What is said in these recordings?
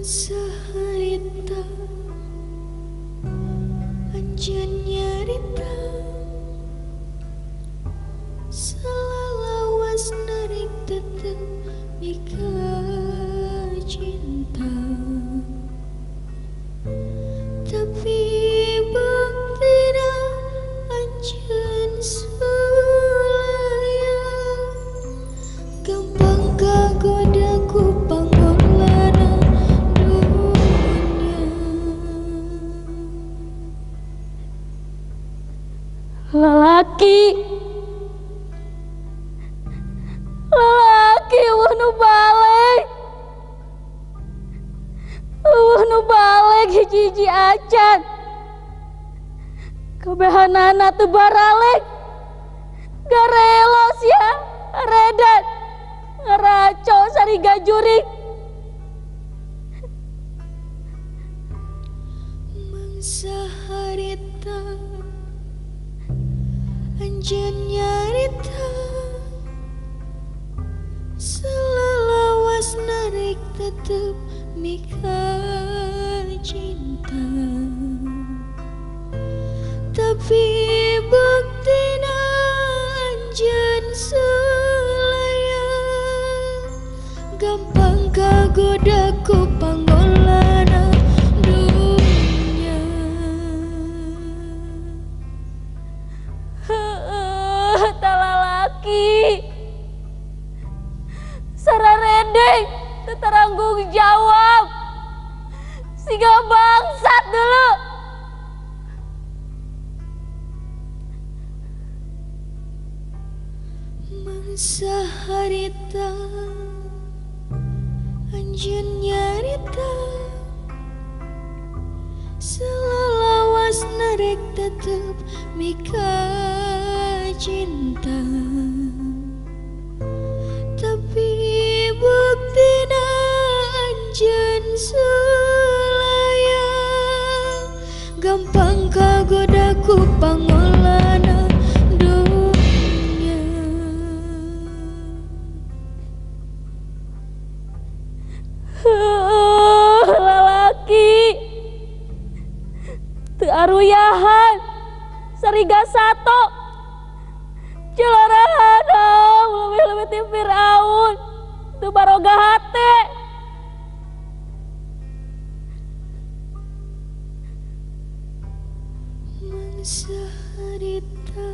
Mangsa harita anjeun nyarita salalawas narik tetep mika cinta tapi buktina anjeun sulaya gampang kagoda ku pangolana dunya. Lalaki lalaki eueuh nu balik eueuh nu balik hiji-hiji acan kabehanana teu baralek garelo sia redan ngeraco sariga jurig. Mangsa harita anjeun nyarita salalawas narik tetep mika cinta tapi buktina anjeun sulaya gampang kagoda ku pangolana dunya. Heueuh talalaki sararendeng teu taranggung jawab siga bangsat dulu. Mangsa harita anjeun nyarita salalawas narek tetep mika cinta tapi buktina anjeun sulaya gampang kagoda ku pangolana dunya. Heueuh lalaki teu aruyahan sariga sato celorahan leuwih-leuwih ti Firaun teu baroga hate. Mangsa harita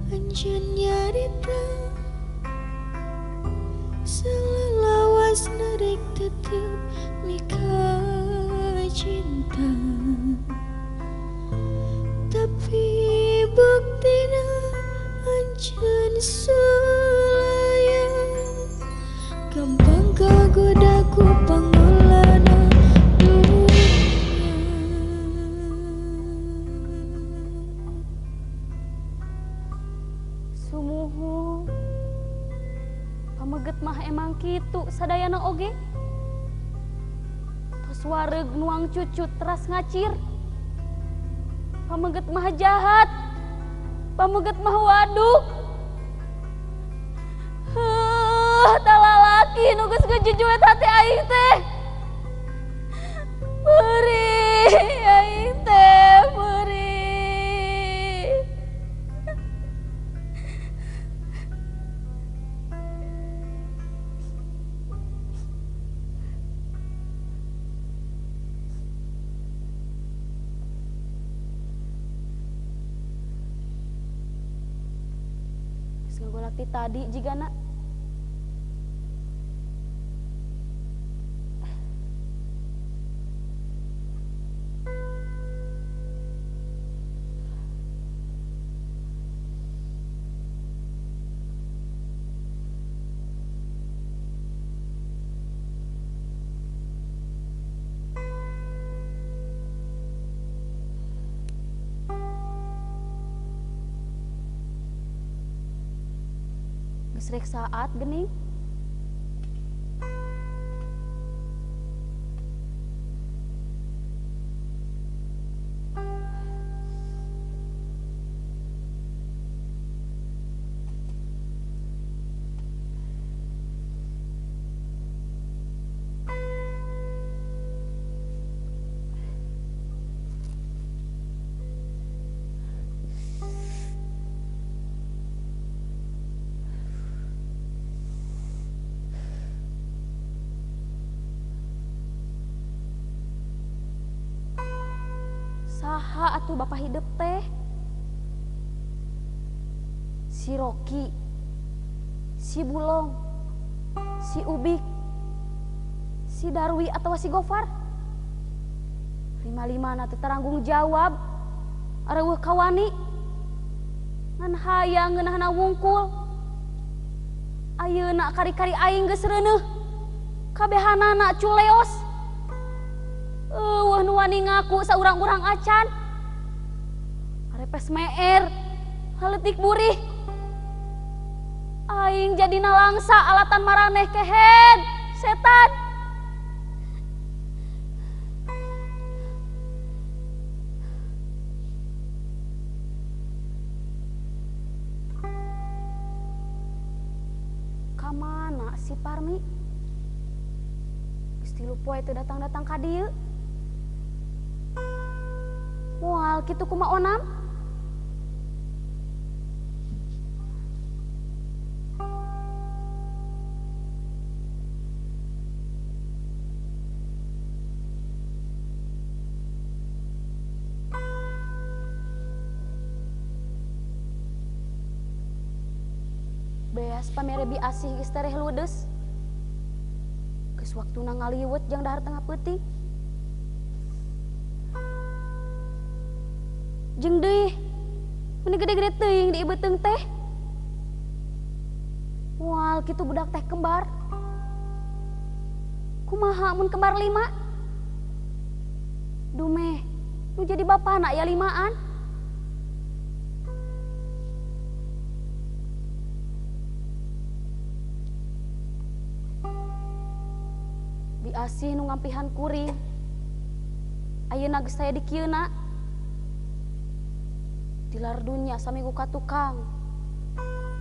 anjeun nyarita salalawas narik tetep mika cinta tapi buktina anjeun sulaya gampang kagoda ku pangolana dunya. Sumuhun pameget mah emang kitu sadayana oge tos wareug nuang cucut teras ngacir. Pameget mah jahat, pameget mah waduk. Heuh, talalaki nu geus ngejujuet hati aing teh. Perih aing teh, perih. Ngagolak ti tadi jigana. Geus rek saat geuning. atuh bapak hidup teh? Si Rocky, si Bulong, si Ubik, si Darwi atau si Gofar. Lima-lima na teu taranggung jawab. Areueuh kawani. Ngan hayang ngeunahna wungkul. Ayeuna kari-kari aing geus reuneuh. Kabehanana culeos. Eueuh nu wani ngaku saurang-urang acan. Arepes meer, haletik burih. Aing jadi nalangsa alatan maraneh kehed, setan. Kamana si Parmi? Geus 3 poe teu datang-datang ka dieu. Moal kitu kumaha onam? Beas pamere bi asih geus tereh ludes. Geus waktuna ngaliwet jang dahar tengah peuting. Jeung deui, meni gede-gede teuing di beuteung teh. Moal kitu budak teh kembar. Kumaha mun kembar 5? Dumeh, nu jadi bapana ya 5an. Bi asih nu ngampihan kuring. Ayeuna geus saya dikieuna. Tilar dunya saminggu ka tukang.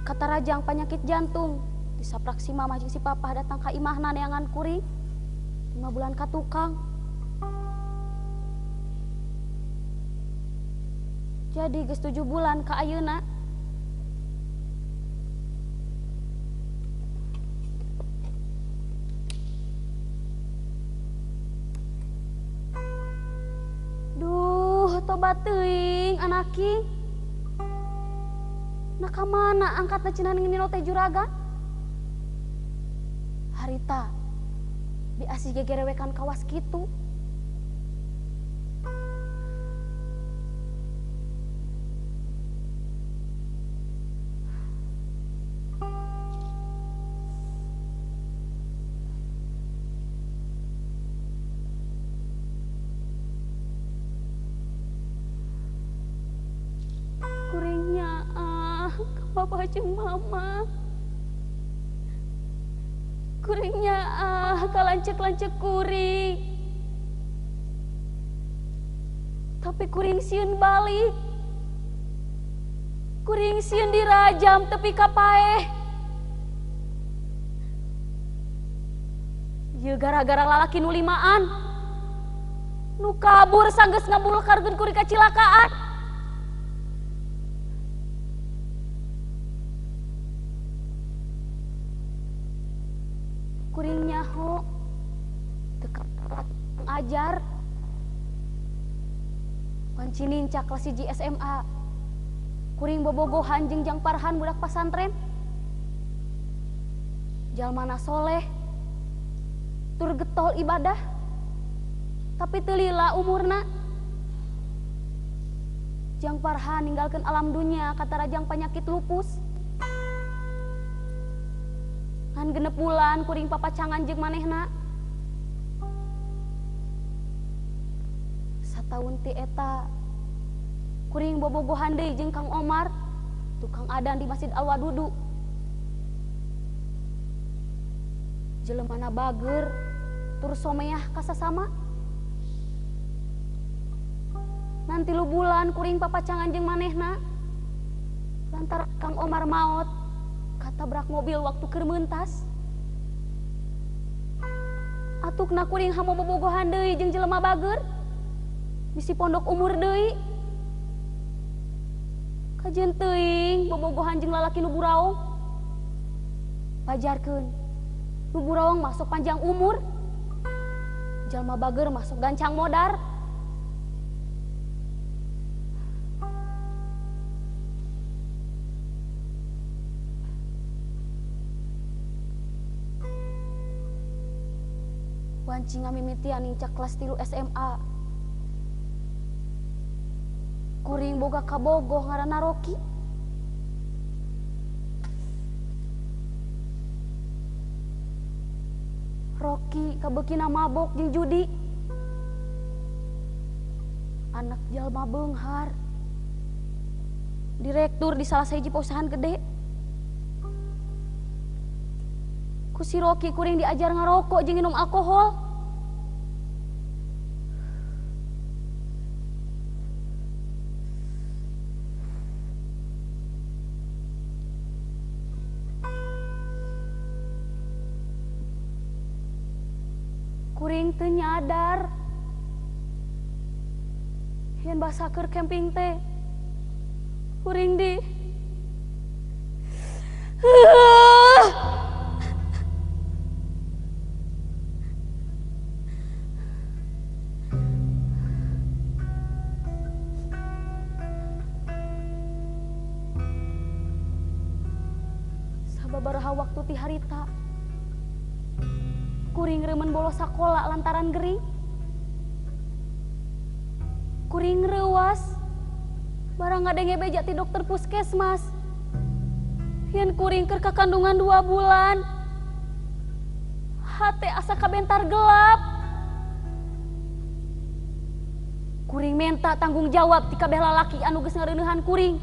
Katarajang panyakit jantung. Disaprak si mamah jeung si papah datang ka imahna neangan kuring. 5 bulan ka tukang. Jadi geus 7 bulan ka ayeuna. Duh, tobat teuing anaki. Nah kamana angkatna cenah nginilo teh juragan? Harita bi asih gegerewekan kawas kitu. Kuringnya ah ke papa jeung mama. Kuringnya ah ka lanceuk-lanceuk kuring. Tapi kuring sieun balik. Kuring sieun dirajam tepi ka paeh. Ieu gara-gara lalaki nu 5an. Nu kabur sanggeus ngabulkarkeun kuring kacilakaan. Kuring nyaho teu ajar. Wanci nincak kelas 1 SMA. Kuring bobogohan jeung Jang Parhan budak pasantren. Jalmana soleh, tur getol ibadah. Tapi teu lila umurna. Jang Parhan ninggalkeun alam dunya katarajang panyakit lupus. Ngan 6 bulan kuring papacangan jeung manehna. Sataun ti eta kuring bobogohan deui jeung Kang Omar, tukang adan di Masjid Al-Wadudu. Jelemana bager, tur someah kasasama. Nanti 3 bulan kuring papacangan jeung manehna. Lantaran Kang Omar maot katabrak mobil waktu keur meuntas. Atukna kuring hamo bobogohan deui jeung jelema bager. Bisi pondok umur deui. Kajeun teuing bobogohan jeung lalaki nu buraong. Pajarkeun. Nu buraong masuk panjang umur. Jalma bager masuk gancang modar. Wanci ngamimitian nincak kelas 3 SMA. Kuring boga kabogoh ngaranna Rocky. Rocky kabeukina mabok jeung judi. Anak jalma beunghar. Direktur di salah sahiji perusahaan gede. Ku si Rocky kuring diajar ngarokok jeung minum alkohol. Kuring teu nyadar yen basa keur camping teh kuring di sababaraha waktu ti harita kuring remen bolos sakola lantaran gering. Kuring reuas barang ngadenge beja ti dokter puskesmas yen kuring keur kakandungan 2 bulan. Hate asa kabentar gelap. Kuring menta tanggung jawab ti kabeh lalaki anu geus ngareuneuhan kuring.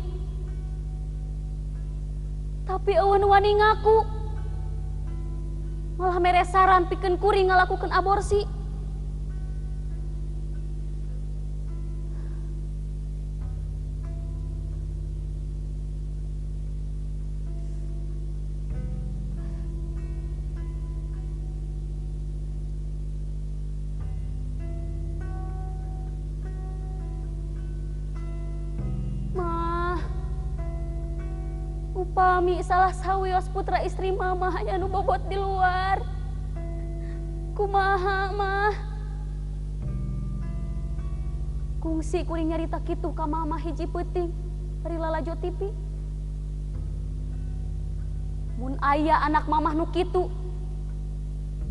Tapi eueun wani ngaku. Malah mere saran pikeun kuring ngalakukeun aborsi. Mah, upami salah sawios putra istri mama hanya nu bobot di luar. Kumaha mah? Kungsi kuring nyarita kitu ka mama hiji peuting ari lalajo TV. Mun aya anak mamah nu kitu,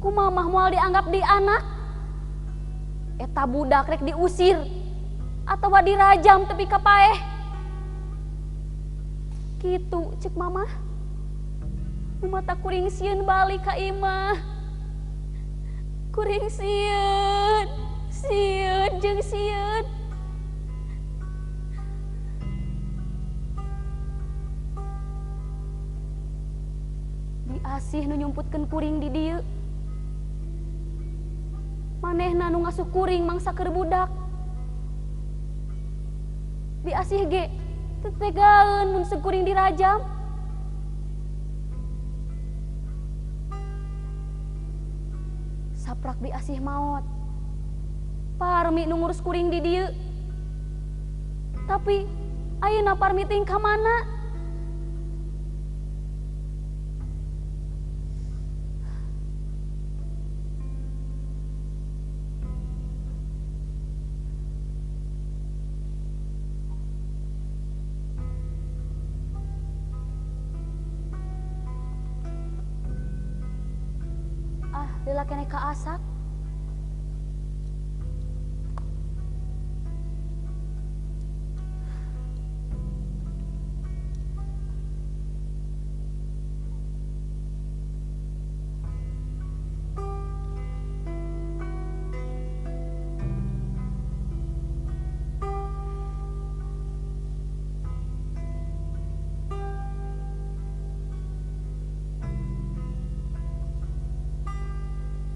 ku mamah moal dianggap di anak. Eta budak rek diusir atawa dirajam tepi ka paeh. Kitu cek mamah. Mata kuring sieun balik ka imah. Kuring sieun, sieun jeung sieun. Diasih nu nyumputkeun kuring di dieu. Manehna nu ngasuh kuring mangsa keur budak. Diasih ge teu tegaeun mun sekuring dirajam. Saprak diasih maot. Parmi nu ngurus kuring di dieu. Tapi ayeuna Parmi ting ka mana? Ah, lila keneh ka asak.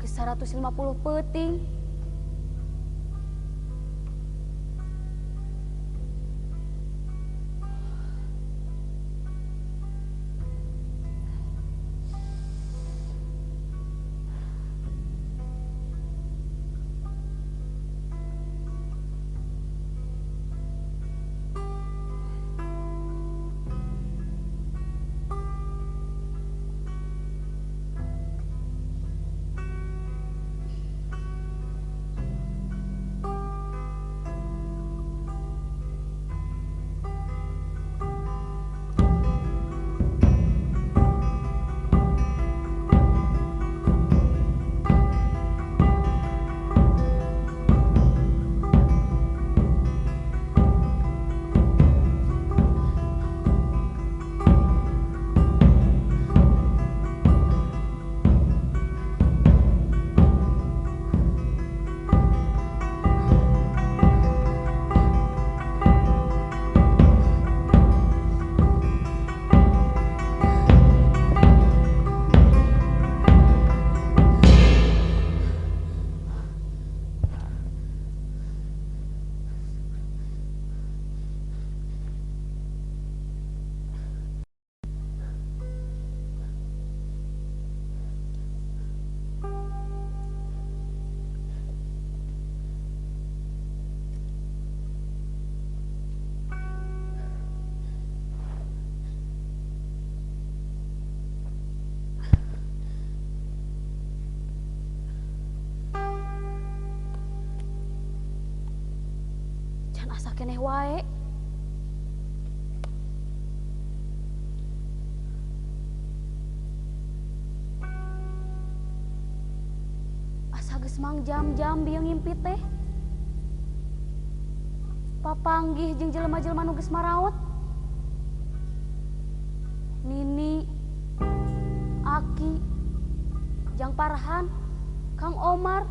Ke 150 peuting. keneh wae. Asa geus mangjam-jam bieu ngimpi teh. Papanggih jeung jelema-jelema nu geus maraot. Nini, Aki, Jang Parhan, Kang Omar,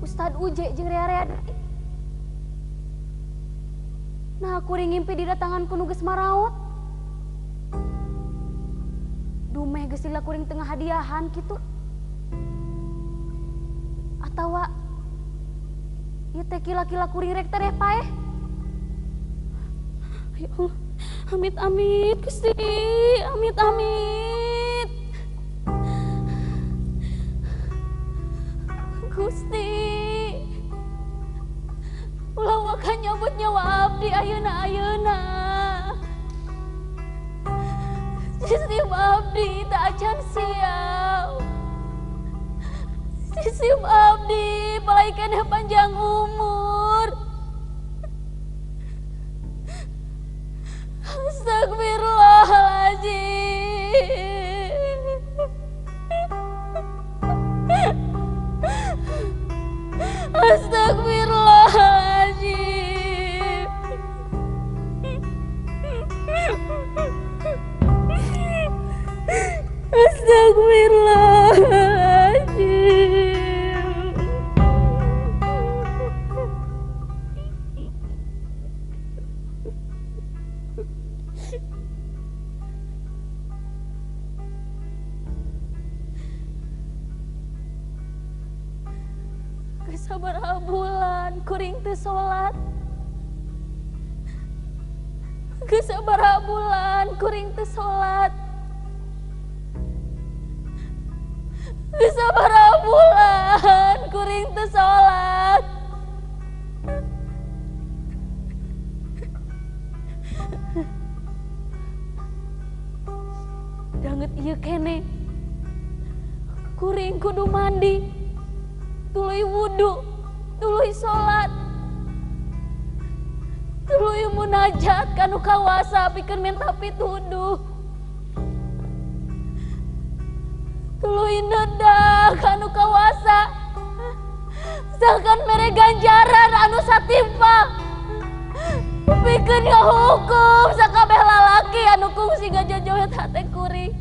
Ustad Uje jeung rea-rea deui. Nah, kuring ngimpi didatangan ku nu geus maraot. Dumeh geus lila kuring tengah hadiahan kitu. Atawa ieu teh kila-kila kuring rek tereh paeh. Ya Allah, amit-amit Gusti, amit-amit. Gusti, ulah waka nyabut nyawa abdi ayeuna-ayeuna. Sistem abdi tak acan siap. Sistem abdi palaikan panjang umur. Astagfirullahaladzim. Astagfirullahaladzim. Astagfirullahaladzim. Sabaraha bulan kuring teu salat. Geus sabaraha bulan kuring teu salat. Geus sabaraha bulan kuring teu salat. Danget ieu kene. Kuring kudu mandi, tuluy wudu, tuluy salat, tuluy munajat kanu kawasa pikeun minta pituduh, tuluy nedah kanu kawasa sangkan mere ganjaran anu satimpa pikeun ngahukum sakabeh lalaki anu kungsi ngajojohet hate kuring.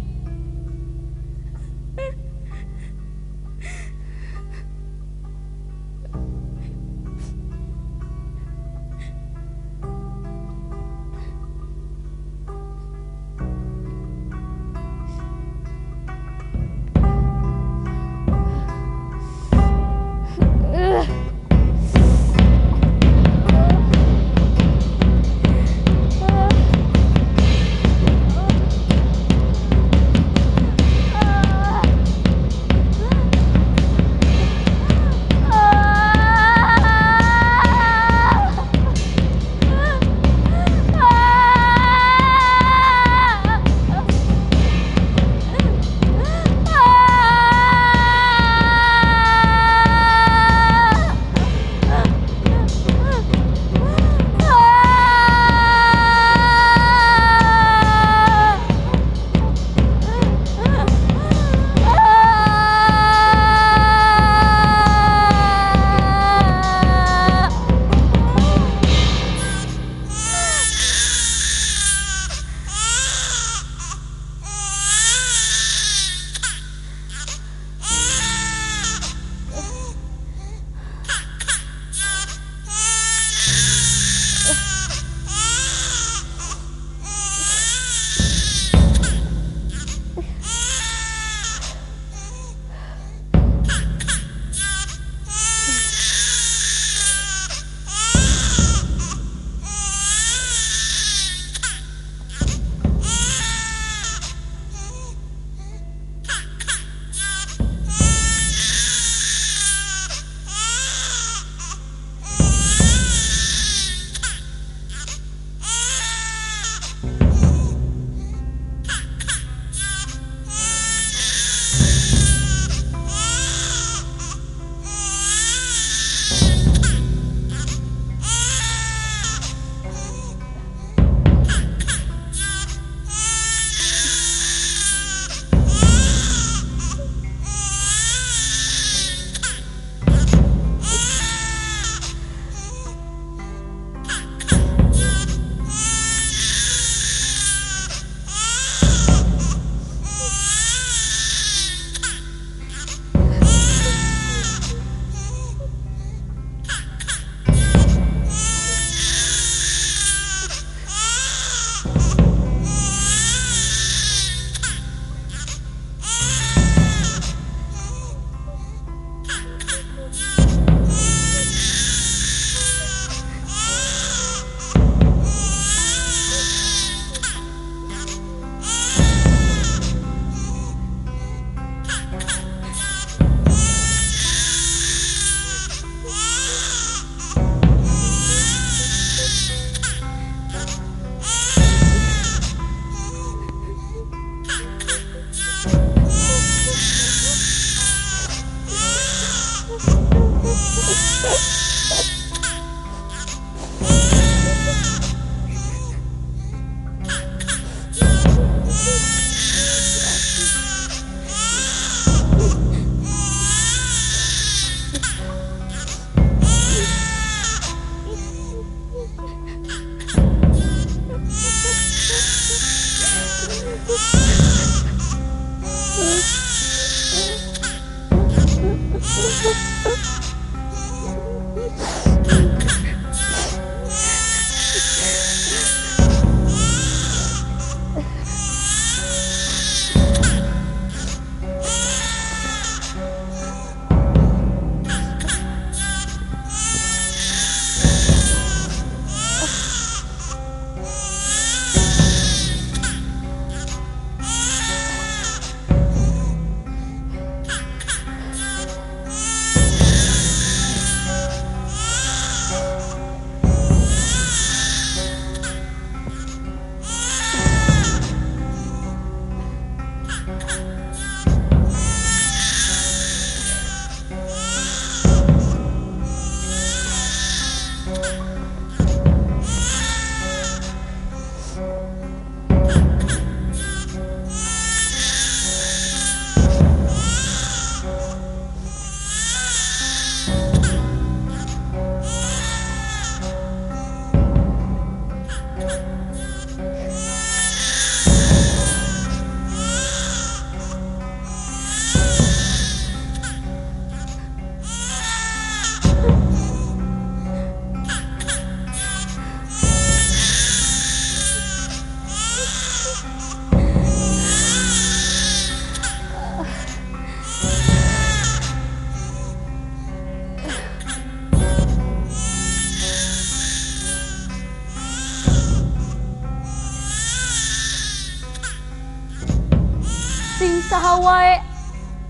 Sing saha wae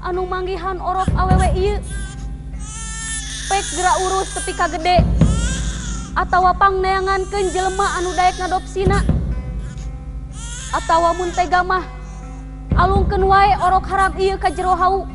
anu manggihan orok awewe ieu pek geura urus tepi ka gede atawa pangneangankeun jelema anu daek ngadopsina atawa mun tega mah alungkeun wae orok haram ieu ka jero hau.